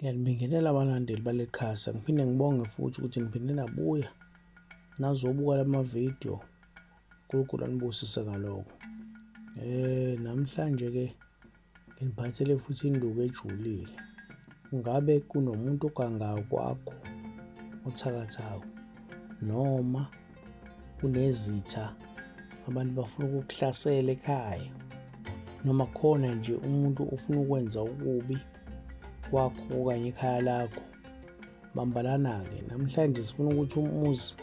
Ngiyanibingelela abalandeli baleli khasi, ngiphinde ngibonge futhi ukuthi niphinde nabuya nazobuka lama video. uNkulunkulu anibusise ngalokho. Namhlanje ke nginiphathele futhi induku ejulile. Kungabe kunomuntu ogangayo kwakho othakathayo noma kunezitha abantu bafuna ukukuhlasela ekhaya noma khona nje umuntu ofuna ukwenza okubi kwakho okanye ekhaya lakho. Bambalana-ke namhlanje sifuna ukuthi umuzi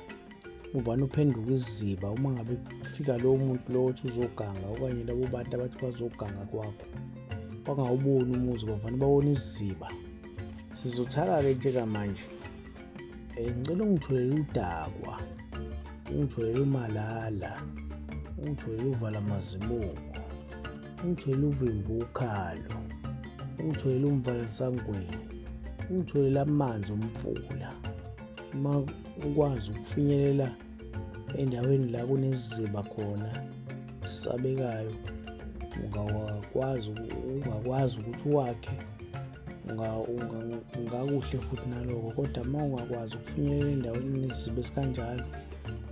uvane uphenduke isiziba uma ngabe kufika lowo muntu lowo othi uzoganga okanye labo bantu abathi bazoganga kwakho, bangawuboni umuzi, bavane bawone isiziba. Sizothaka-ke njengamanje. Ngicela ungitholele udakwa, ungitholele umalala, ungitholele uvalamazibuko, ungitholele uvimba ukhalo, ungitholele umvalasangweni, ungitholele amanzi omfula. Uma ukwazi ukufinyelela endaweni la kunesiziba khona esisabekayo, ungakwazi ungakwazi ukuthi uwakhe ungakuhle futhi naloko, kodwa uma ungakwazi ukufinyelela endaweni enesiziba esikanjalo,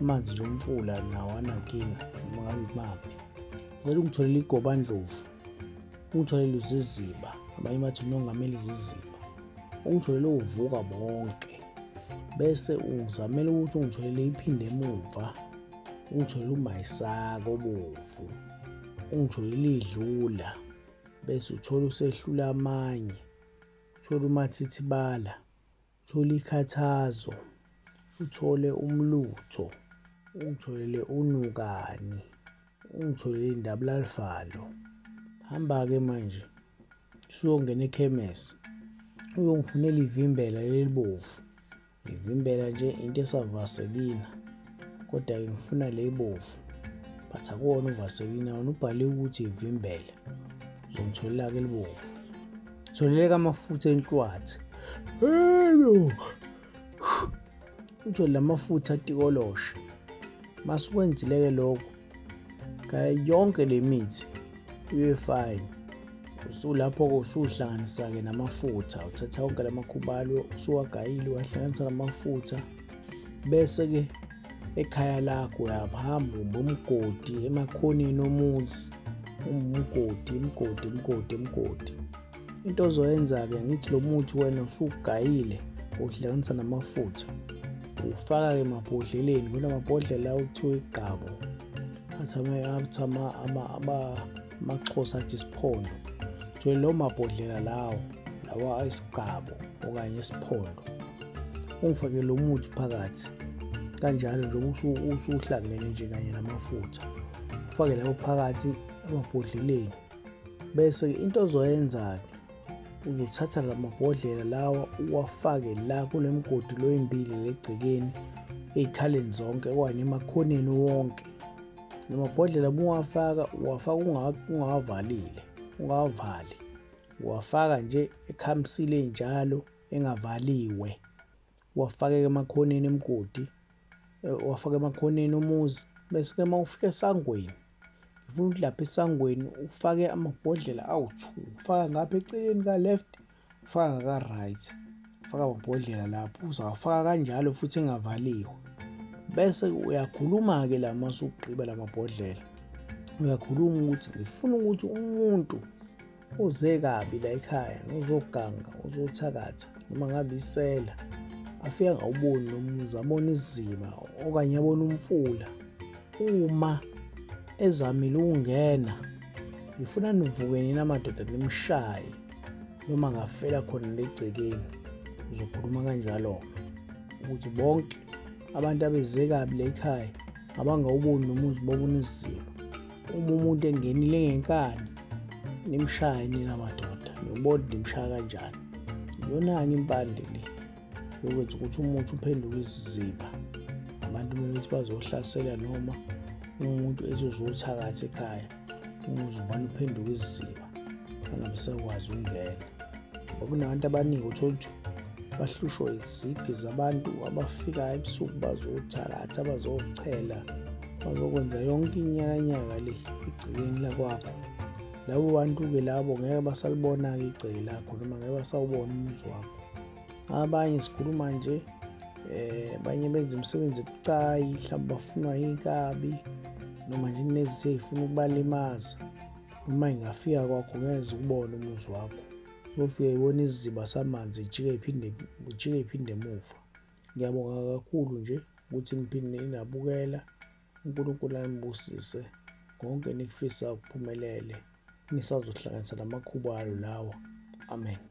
amanzi nje omfula nawo anankinga noma ngabe imaphi. Ngicela ungitholele igobandlovu, ungitholele uziziba, abanye bathi umongameli iziziba, ungitholele uvuka bonke, bese ungizamela ukuthi ungitholele iphinde emumva, ungitholele umayisaka obovu, ungitholele idlula, bese uthola usehlula amanye, uthole umathithibala, uthole ikhathazo, uthole umlutho, ungitholele unukani, ungitholele indabulalivalo. Hamba-ke manje usuyongena ekhemesi uyongifunela ivimbela lelibovu. Ivimbela nje into esavaselina, kodwa-ke ngifuna le ibovu, but akuwona uvaselina, wona ubhaliwe ukuthi ivimbela. Uzongitholela-ke elibovu. Tholeleka amafutha enhlwathi. Hello. Uthole lamafutha atikoloshe. Masukwenzile-ke lokho, gaya yonke le mithi ibe fine. Usulapho-ke usuhlanganisa-ke namafutha, uthatha wonke lamakhubalo usuwagayile uwahlanganisa namafutha, bese-ke ekhaya lakho uyahamba umba umgodi emakhoneni omuzi, umba umgodi, umgodi, umgodi, umgodi. Into ozoyenza-ke ngithi lo muthi wena usugayile uhlanganisa namafutha, ufaka-ke emabhodleleni. Kunamabhodlela okuthiwa igqabo, athi amaXhosa athi isiphondo. Thole lawo mabhodlela lawo lawa ayisigqabo okanye isiphondo, ungifake lo muthi phakathi kanjalo nje usuhlangene nje kanye namafutha, ufake lawo phakathi emabhodleleni. Bese-ke into ozoyenza-ke uzothatha la mabhodlela lawa uwafake la kule mgodi lo imbili legcekeni ey'khaleni zonke okanye emakhoneni wonke. La mabhodlela uma uwafaka uwafaka ungawavalile, ungawavali, uwafaka nje ekhamisile enjalo engavaliwe, uwafake emakhoneni emgodi, uwafake emakhoneni omuzi. Bese-ke uma ufika esangweni, ngifuna ukuthi lapha esangweni ufake amabhodlela awu-2, ufaka ngapha eceleni ka-left, ufaka ngaka-right, ufaka amabhodlela lapho, uzawafaka kanjalo futhi engavaliwe. Bese uyakhuluma-ke la uma usugqiba la mabhodlela, uyakhuluma ukuthi ngifuna ukuthi umuntu oze kabi la ekhaya nozoganga, ozothakatha noma ngabe isela, afike angawuboni lo muzi, abone isiziba okanye abone umfula. Uma ezamile ukungena, ngifuna nivuke nina madoda nimshaye noma ngafela khona legcekeni. Uzokhuluma kanjalo-ke ukuthi bonke abantu abeze kabi la ekhaya abangawuboni nomuzi, babona isiziba. Uma umuntu engenile ngenkani, nimshaye nina madoda, niyobona nimshaya kanjani. Iyona-ke impande le yokwenza ukuthi umuthi uphenduke isiziba. Abantu bebethi bazohlasela noma umuntu ezozothakatha ekhaya, umuzi ubani uphenduke isiziba, angabe esakwazi ukungena. Ngoba kunabantu abaningi uthola ukuthi bahlushwa izigi zabantu abafikayo ebusuku bazothakatha, bazochela, bazokwenza yonke inyakanyaka le egcekeni lakwakho. Labo bantu-ke labo ngeke basalibona-ke igceke lakho noma ngeke basawubona umuzi wakho. Abanye sikhuluma nje abanye benza imisebenzi ebucayi, mhlawumbe bafunwa iy'nkabi noma nje kunezitha ey'funa ukubalimaza. Uma ingafika kwakho ngeke zikubone umuzi wakho. Uyofika ibona isiziba samanzi ijike iphinde ijike iphinde emuva. Ngiyabonga kakhulu nje ukuthi niphinde nabukela. UNkulunkulu anibusise konke enikufisayo kuphumelele. Nisazohlanganisa namakhubalo lawa. Amen.